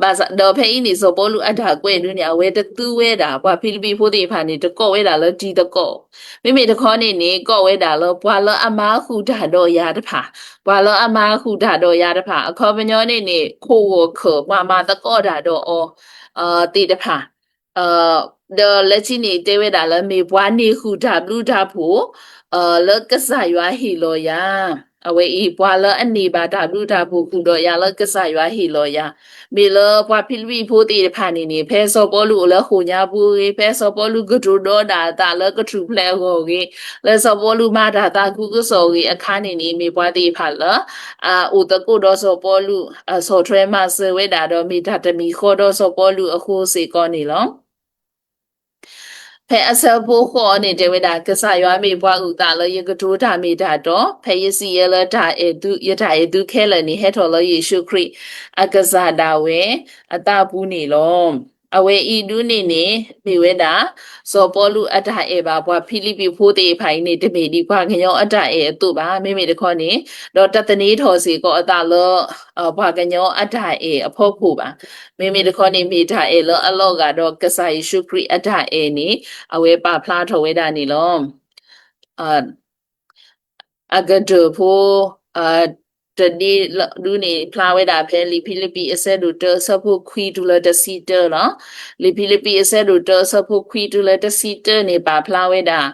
ဘၣ်ဆၣ်ဒီးဖဲအံၤန့ၣ် စီၤပီလူးအတၢ်ကွဲးဒုန့ၣ် အဝဲတသူဝဲဒၣ် ပှၤဖံလံးပံးဖိသ့ၣ်တဖၣ်န့ၣ် တကိးဝဲဒၣ်လၢတံၤသကိး, မ့မ့ၢ်တခီန့ၣ်န့ၣ် ကိးဝဲဒၣ်လၢပှၤလၢအမၤဃုာ်တၢ်ဒီးယၤတဖၣ်, ပှၤလၢအမၤဃုာ်တၢ်ဒီးယၤတဖၣ်, အခီပညီန့ၣ်န့ၣ် ခိၣ်ဂီၤခၢၣ် ပှၤမၤသကိးတၢ်ဒီးအီၤ သ့ၣ်တဖၣ် ဒီးလၢခံန့ၣ် တဲဝဲဒၣ်လၢ မ့ၢ်ပှၤန့ၢ်ဃုာ်တၢ်ဘျုးတၢ်ဖှိၣ် လၢကစၢ်ယွၤဟ့ၣ်လီၤယၤ, အဝဲအံၤ ပှၤလၢအန့ၢ်ဘၣ်တၢ်ဘျုးတၢ်ဖှိၣ်ဃုာ်ဒီးယၤလၢကစၢ်ယွၤဟ့ၣ်လီၤယၤ, မ့ၢ်လၢပှၤဖံလံးပံးဖိသ့ၣ်တဖၣ်န့ၣ်န့ၣ် ဖဲစီၤပီလူးအိၣ်လၢဃိာ်ညါပူၤအဂ့ၢ်, ဖဲစီၤပီလူးကတိၤဒီးဒၣ်အသးလၢကထူၣ်ဖျဲးအဂီၢ်အဂ့ၢ်, လၢစီၤပီလူးမၤတၢ်သးခုကစီၣ်အဂ့ၢ်အခါန့ၣ်န့ၣ် မ့ၢ်ပှၤသ့ၣ်တဖၣ်လၢ အအိၣ်သကိးဒီးစီၤပီလူး, ဆီၣ်ထွဲမၤစၢၤဝဲဒၣ်ဒီး မ့ၢ်တၢ်တမံၤဃီဒီးစီၤပီလူးအဃိစ့ၢ်ကီးန့ၣ်လီၤ. ဖဲအဆၢဖိဃိးန့ၣ် တဲဝဲဒၣ် ကစၢ်ယွၤမ့ၢ်ပှၤအုၣ်သးလၢယကတိၤတၢ်မ့ၢ်တၢ်တီ, ဖဲယစံးယဲလၢ ယတၢ်အဲၣ်သုခဲလၢာ်န့ၣ် ဟဲထီၣ်လၢယ့ၣ်ၡူးခရံာ် အကစၢ်ဒၣ်ဝဲအသးပူၤန့ၣ်လီၤ. အဝဲအံၤဒုန့ၣ်န့ၣ် မ့ၢ်ဝဲဒၣ် စီၤပီလူးအတၢ်အဲၣ်ဘၣ်ပှၤဖံလံးပံးဖိသ့ၣ်တဖၣ်အံၤန့ၣ် တမ့ၢ်ဒ်ပှၤကညီအတၢ်အဲၣ်အသိးဘၣ်. မ့မ့ၢ်တခီန့ၣ် ဒီးတသန့ၤထီၣ်စ့ၢ်ကီးအသးလၢ ပှၤကညီအတၢ်အဲၣ်အဖီခိၣ်ဘၣ်. မ့မ့ၢ်တခီန့ၣ် မ့ၢ်တၢ်အဲၣ်လၢအလီၤဂာ်ဒီးကစၢ်ယ့ၣ်ၡူးခရံာ်အတၢ်အဲၣ်န့ၣ် အဝဲပာ်ဖျါထီၣ်ဝဲဒၣ်န့ၣ်လီၤ. အကတၢၢ်ဖိ တဒ့ဒုန့ၣ် ဖျါဝဲဒၣ်ဖဲလံာ်ဖံလံးပံးအဆၢဒိၣ်တၢ အဆၢဖိခွံတုၤလၢတဆံတၢလီၤ. လံာ်ဖံလံးပံးအဆၢဒိၣ်တၢ အဆၢဖိခွံတုၤလၢတဆံတၢန့ၣ် ပာ်ဖျါဝဲဒၣ်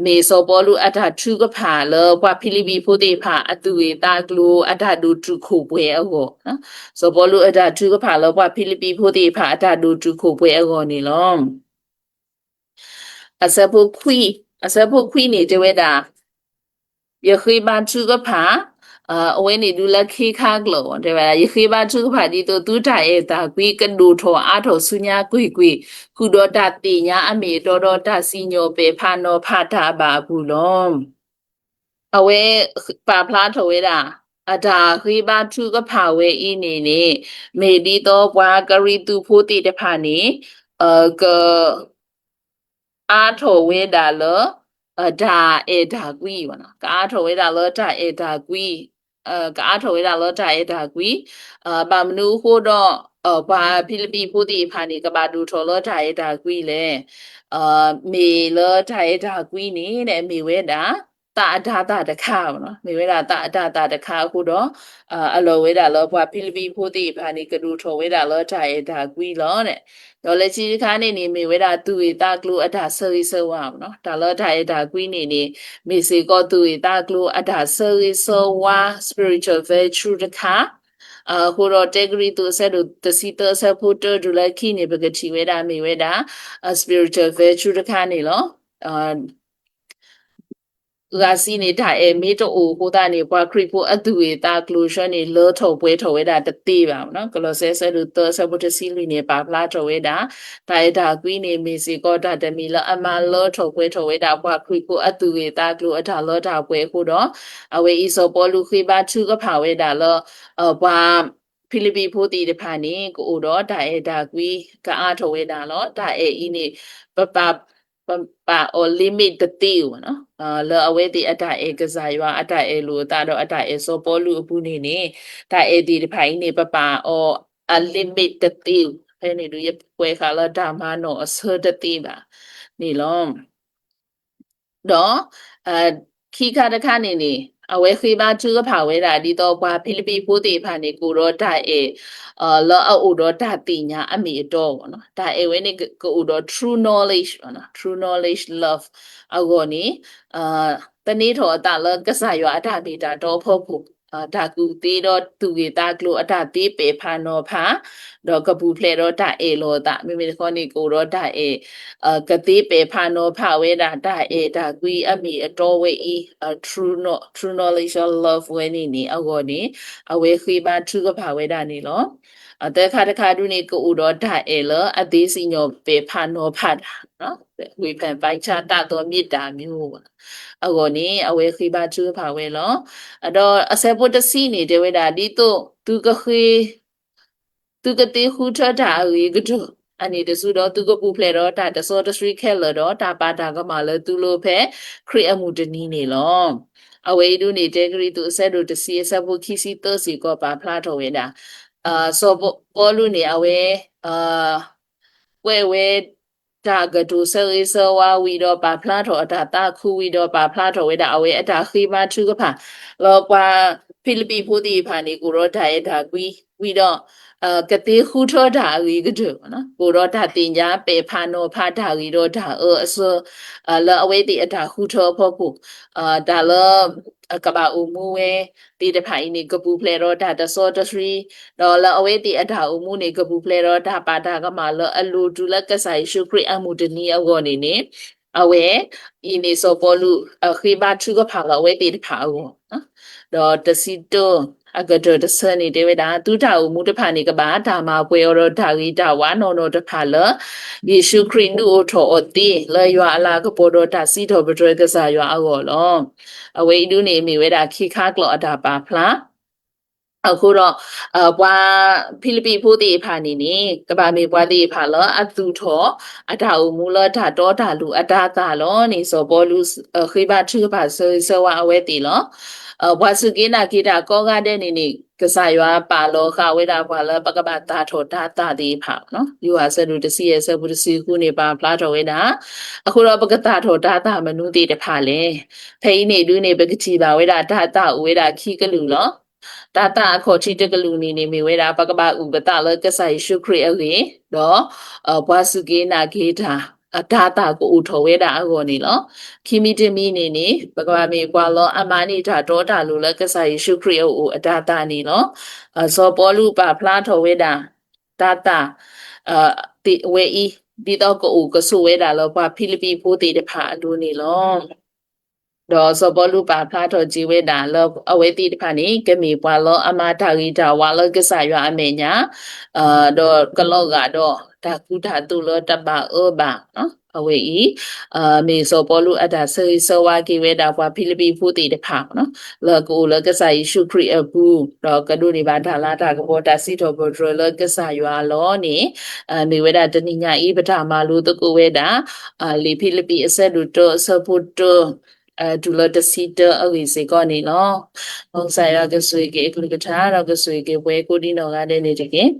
မ့ၢ်စီၤပီလူးအတၢ်ထုကဖၣ်လၢပှၤဖံလံးပံးဖိသ့ၣ်တဖၣ် အသူၣ်ဂ့ၢ်သးကျိၤအတၢ်ဒိၣ်တုာ်ခိၣ်ပှဲၤအဂီၢ်, စီၤပီလူးအတၢ်ထုကဖၣ်လၢပှၤဖံလံးပံးဖိသ့ၣ်တဖၣ် အတၢ်ဒိၣ်တုာ်ခိၣ်ပှဲၤအဂီၢ်န့ၣ်လီၤ. အဆၢဖိခွံ, အဆၢဖိခွံန့ၣ်တဲဝဲဒၣ် ယဃ့ဘါထုကဖၣ်, အဝဲန့ၣ်ဒုးလၢခ့ခါကျိာ် တဲဝဲဒၣ် ယဃ့ဘါထုကဖၣ်ဒ်သိးသုတၢ်အဲၣ်တၢ်ကွံ ကဒိၣ်ထီၣ်အါထီၣ်ဆူညါကွ့ၢ်ကွ့ၢ်, ဃုာ်ဒီးတၢ်သ့ၣ်ညါအမ့ၢ်အတီဒီးတၢ်စံၣ်ညီၣ်ပဲာ်ဖးနီၤဖးတၢ်အဘၣ်အပူၤလီၤ. အဝဲပာ်ဖျါထီၣ်ဝဲဒၣ် အတၢ်ဃ့ဘါထုကဖၣ်ဝဲအံၤန့ၣ်န့ၣ် မ့ၢ်ဒ်သိးပှၤကရံၣ်သူးဖိသ့ၣ်တဖၣ်န့ၣ် က အါထီၣ်ဝဲဒၣ်လၢ တၢ်အဲၣ်တၢ်ကွံ, ကအါထီၣ်ဝဲဒၣ်လၢတၢ်အဲၣ်တၢ်ကွံ, ကအါထီၣ်ဝဲဒၣ်လၢတၢ်အဲၣ်တၢ်ကွံ, ဘၣ်မနုၤအဃိဒီး ပှၤဖံလံးပံးဖိသ့ၣ်တဖၣ်န့ၣ် ကဘၣ်ဒိၣ်ထီၣ်လၢတၢ်အဲၣ်တၢ်ကွံလဲၣ်. မ့ၢ်လၢတၢ်အဲၣ်တၢ်ကွံန့ၣ် မ့ၢ်ဝဲဒၣ် သးအတၤသၣ်တခါ, မ့ၢ်ဝဲဒၣ်သးအတၤသၣ်တခါအဃိဒီး အလီၢ်ဝဲဒၣ်လၢပှၤဖံလံးပံးဖိသ့ၣ်တဖၣ်န့ၣ် ကဒိၣ်ထီၣ်ဝဲဒၣ်လၢတၢ်အဲၣ်တၢ်ကွံလီၤ. ဒီးလၢခံတခါန့ၣ်န့ၣ် မ့ၢ်ဝဲဒၣ်သူၣ်ဂ့ၢ်သးကျိၤအတၢ်ဆၢဂ့ၤဆၢဝါ, တၢ်လၢတၢ်အဲၣ်တၢ်ကွံန့ၣ်န့ၣ် မ့ၢ်စ့ၢ်ကီးသူၣ်ဂ့ၢ်သးကျိၤအတၢ်ဆၢဂ့ၤဆၢဝါ spiritual virtue တခါ, အဃိဒီးတၢကရံၣ်သူးအဆၢဒိၣ်တဆံသၢ အဆၢဖိတၢတုၤလၢခံန့ၣ် ပကထံၣ်ဝဲဒၣ်မ့ၢ်ဝဲဒၣ် spiritual virtue တခါန့ၣ်လီၤ. ဂၤစံးန့ၣ် တၢ်အဲၣ်မ့ၢ်တအိၣ်အဃိသတးန့ၣ် ပှၤခရံာ်ဖိအသူၣ်ဂ့ၢ်သးကျိၤဆၢန့ၣ် လၢထီၣ်ပှဲၤထီၣ်ဝဲဒၣ်တသ့ဘၣ်. ကလီးစဲအဆၢဒိၣ်သၢ အဆၢဖိတဆံလွံၢ်န့ၣ် ပာ်ဖျါထီၣ်ဝဲဒၣ် တၢ်အဲၣ်တၢ်ကွံန့ၣ် မ့ၢ်စ့ၢ်ကီးတၢ်တမံၤလၢအမၤလၢထီၣ်ပှဲၤထီၣ်ဝဲဒၣ် ပှၤခရံာ်ဖိအသူၣ်ဂ့ၢ်သးကျိၤအတၢ်လၢတၢ်ပှဲၤအဃိဒီး အဝဲအံၤစီၤပီလူးဃ့ဘါထုကဖၣ်ဝဲဒၣ်လၢ ပှၤ ဖံလံးပံၤဖိသ့ၣ်တဖၣ်န့ၣ် ကအိၣ်ဒီးတၢ်အဲၣ်တၢ်ကွံ ကအါထီၣ်ဝဲဒၣ်လီၤ. တၢ်အဲၣ်အံၤန့ၣ် ပပာ် ပပာ်အီၤ limit တသ့ဧိၤဘၣ်နီၤ, လၢအဝဲသ့ၣ်အတၢ်အဲၣ်ကစၢ်ယွၤ အတၢ်အဲၣ်လိာ်အသးဒီးအတၢ်အဲၣ်စီၤပီလူးအပူၤန့ၣ်န့ၣ်, တၢ်အဲၣ်သ့ၣ်တဖၣ်အံၤန့ၣ် ပပာ်အီၤအ limit တသ့ဧိၤ, ဖဲန့ၣ်ဒုး ယကွဲးဃာ်လၢတၢ်မၤနီၣ်အဆၢတသ့ဘၣ်န့ၣ်လီၤ. ဒီး ခံခါတခါန့ၣ်န့ၣ် အဝဲဃ့ဘါထုကဖၣ်ဝဲဒၣ် ဒ်သိးပှၤဖံလံးပံၤဖိသ့ၣ်တဖၣ်န့ၣ် ကအိၣ်ဒီးတၢ်အဲၣ် လၢအအိၣ်ဒီးတၢ်သ့ၣ်ညါအမ့ၢ်အတီအဂီၢ်နီၤ. တၢ်အဲၣ်ဝဲန့ၣ်ကအိၣ်ဒီး true knowledge နီၤ, true knowledge love အဂီၢ်န့ၣ် သန့ၤထီၣ်အသးလၢကစၢ်ယွၤအတၢ်မ့ၢ်တၢ်တီအဖီခိၣ်, တၢ်ကူၣ်သ့ဒီးသူၣ်ဂ့ၢ်သးကျိၤ အတၢ်သ့ပဲာ်ဖးနီၤဖး, ဒီးကပူၤဖျဲးဒီးတၢ်အဲၣ်လီၤအသး, မ့မ့ၢ်တခီန့ၣ် ကအိၣ်ဒီးတၢ်အဲၣ် ကသ့ပဲာ်ဖးနီၤဖးဝဲဒၣ် တၢ်အဲၣ်တၢ်ကွံအမ့ၢ်အတီဝဲအံၤ, true knowledge of love ဝဲန့ၣ်န့ၣ် အဂီၢ်န့ၣ် အဝဲဃ့ဘါထုကဖၣ်ဝဲဒၣ်န့ၣ်လီၤ. သၢခါတခါဒုန့ၣ် ကအိၣ်ဒီးတၢ်အဲၣ်လၢအသ့စံၣ်ညီၣ်ပဲာ်ဖးနီၤဖးတၢ်, ဝေဖန်ပိုင်းခြား တၢ်သီမ့ၢ်တၢ်မ့ၢ် အဂီၢ်န့ၣ် အဝဲဃ့ဘါထုကဖၣ်ဝဲလီၤ. ဒီးအဆၢဖိတဆံန့ၣ် တဲဝဲဒၣ် ဒ်သိး သုကဃ့ သုကသ့ဃုထၢတၢ်အဂ့ၤကတၢၢ်, အန့ၣ်တစုဒီး သုကပူၤဖျဲးဒီးတၢ်တစီတဆှံခဲလၢာ်ဒီး တၢ်ပာ်တၢ်ကမၣ်လၢသုလိၤဖဲ ခရံာ်အမုၢ်တနံၤန့ၣ်လီၤ. အဝဲအံၤဒုန့ၣ် တၢကရံၣ်သူး အဆၢဒိၣ်တဆံ အဆၢဖိခံဆံသၢစ့ၢ်ကီး ပာ်ဖျါထီၣ်ဝဲဒၣ် စီၤပီလူးန့ၣ် အဝဲ ကွဲးဝဲ တၢ်ကတိၤဆၢဂ့ၤဆၢဝါဝံၤဒီး ပာ်ဖျါထီၣ်အတၢ်သးခုဝံၤဒီး ပာ်ဖျါထီၣ်ဝဲဒၣ်အဝဲအတၢ်ဃ့ဘါထုကဖၣ် လၢပှၤဖံလံးပံၤဖိသ့ၣ်တဖၣ်န့ၣ် ကအိၣ်ဒီးတၢ်အဲၣ်တၢ်ကွံဝံၤဒီး ကသ့ဃုထၢတၢ်အဂ့ၤကတၢၢ်, ကအိၣ်ဒီးတၢ်သ့ၣ်ညါပဲာ်ဖးနီၤဖးတၢ်ဂ့ၤဒီးတၢ်အၢအဆၢ လၢအဝဲသ့ၣ်အတၢ်ဃုထၢအဖီခိၣ်, တၢ်လၢ ကဘၣ်အိၣ်မူဝဲသ့ၣ်တဖၣ်အံၤန့ၣ် ကပူၤဖျဲးဒီးတၢ်တစီတဆှံ, ဒီးလၢအဝဲသ့ၣ်အတၢ်အိၣ်မူန့ၣ် ကပူၤဖျဲးဒီးတၢ်ပာ်တၢ်ကမၣ်လၢအလိၤတုၤလၢကစၢ်ယ့ၣ်ၡူးခရံာ်အမုၢ်တနံၤအဂီၢ်န့ၣ်န့ၣ်, အဝဲအံၤန့ၣ် စီၤပီလူး ဃ့ဘါထုကဖၣ်လၢအဝဲသ့ၣ်တဖၣ်အဂီၢ် ဒီးတဆံတၢ အကတၢၢ်တဆၢန့ၣ် တဲဝဲဒၣ် သုတၢ်အိၣ်မူတဖၣ်န့ၣ် ကဘၣ်တၢ်မၤပှဲၤအီၤဒီးတၢ်ဂ့ၤတၢ်ဝါနီၢ်နီၢ်တဖၣ်လၢ ယ့ၣ်ၡူးခရံာ်ဒုးအိၣ်ထီၣ်အီၤသ့ လၢယွၤအလၤကပီၤဒီးတၢ်စံးထီၣ်ပတြၢၤကစၢ်ယွၤအဂီၢ်လီၤ. အဝဲအံၤဒုန့ၣ် မ့ၢ်ဝဲဒၣ်ခံခါကျိာ်အတၢ်ပာ်ဖျါ အဃိဒီး ပှၤဖံလံးပံၤဖိသ့ၣ်တဖၣ်န့ၣ်န့ၣ် ကဘၣ်မ့ၢ်ပှၤသ့ၣ်တဖၣ်လၢအသူၣ်ထီၣ် အတၢ်အိၣ်မူလၢတၢ်တီတၢ်လိၤအတၤသၣ်လီၤန့ၣ် စီၤပီလူး ဃ့ဘါထုကဖၣ်ဆၢဂ့ၤဆၢဝါအဝဲသ့ၣ်လီၤ. ပှၤစူၢ်က့ၤနာ်က့ၤတၢ်ကိးဂၤဒဲးန့ၣ်န့ၣ် ကစၢ်ယွၤပာ်လီၤဃာ်ဝဲဒၣ်ပှၤလၢပကဘၣ်သၣ်ထီၣ်တၤသၣ်သ့ၣ်တဖၣ်, ယိၤဟၣ်အဆၢဒိၣ်တဆံယဲၢ် အဆၢဖိတဆံဃုန့ၣ် ပာ်ဖျါထီၣ်ဝဲဒၣ် အဃိဒီးပကသၣ်ထီၣ်တၤသၣ်မနုၤသ့ၣ်တဖၣ်လဲၣ်. ဖဲအံၤန့ၣ်ဒုန့ၣ် ပကထံၣ်ဘၣ်ဝဲဒၣ်တၤသၣ်အိၣ်ဝဲဒၣ်ခံကလုာ်လီၤ. တၤသၣ်အခီၣ်ထံးတကလုာ်န့ၣ်န့ၣ် မ့ၢ်ဝဲဒၣ် ပကဘၣ်အုၣ်ပသးလၢကစၢ်ယ့ၣ်ၡူးခရံာ်အဂ့ၢ်, ဒီး ပှၤစူၢ်က့ၤနာ်က့ၤတၢ် အတၤသၣ်ကအိၣ်ထီၣ်ဝဲဒၣ်အဂီၢ်န့ၣ်လီၤ. ခံမံၤတမံၤန့ၣ်န့ၣ် ပကဘၣ်မ့ၢ်ပှၤလၢအမၤန့ၢ်တၢ်တီတၢ်လိၤလၢကစၢ်ယ့ၣ်ၡူးခရံာ်အအိၣ်အတၤသၣ်န့ၣ်လီၤ. စီၤပီလူးပာ်ဖျါထီၣ်ဝဲဒၣ် တၤသၣ် သ့ၣ်ဝဲအံၤ ဒ်သိးကအိၣ်ကဆိးဝဲဒၣ်လၢပှၤဖံလံးပံၤဖိသ့ၣ်တဖၣ်အလိၤန့ၣ်လီၤ. ဒီးစီၤပီလူးပာ်ဖျါထီၣ်က့ၤဝဲဒၣ်လၢအဝဲသ့ၣ်တဖၣ်န့ၣ် ကမ့ၢ်ပှၤလၢအမၤတၢ်ဂ့ၤတၢ်ဝါလၢကစၢ်ယွၤအမဲာ်ညါ, ဒီးကလီၤဂာ်ဒီးတၢ်ကူတၢ်သိးလၢတဘၣ်အၢဘၣ်, အဝဲအံၤ မ့ၢ်စီၤပီလူးအတၢ်ဆၢဂ့ၤဆၢဝါက့ၤဝဲဒၣ်ပှၤဖံလံးပံၤဖိသ့ၣ်တဖၣ် လၢကအိၣ်လၢကစၢ်ယ့ၣ်ၡူးခရံာ်အပူၤ, ဒီးကဒိးန့ၢ်ဘၣ်တၢ်လၤတၢ်ကပီၤတၢ်စံးထီၣ်ပတြၢၤလၢကစၢ်ယွၤအလီၢ်န့ၣ်, မ့ၢ်ဝဲဒၣ်တနံၤညါအံၤ ပတၢ်မၤလိသကိးဝဲဒၣ် လံာ်ဖံလံးပံၤအဆၢဒိၣ်တၢ အဆၢဖိတၢ တုၤလၢတဆံတၢအဂ့ၢ်စ့ၢ်ကီးန့ၣ်လီၤ. မ်ကစၢ်ယွၤကဆိၣ်ဂ့ၤက့ၤအကလုၢ်ကထါ ဒီးကဆိၣ်ဂ့ၤက့ၤပှၤကိးဒံနီၢ်ဂၤဒဲးန့ၣ်တက့ၢ်.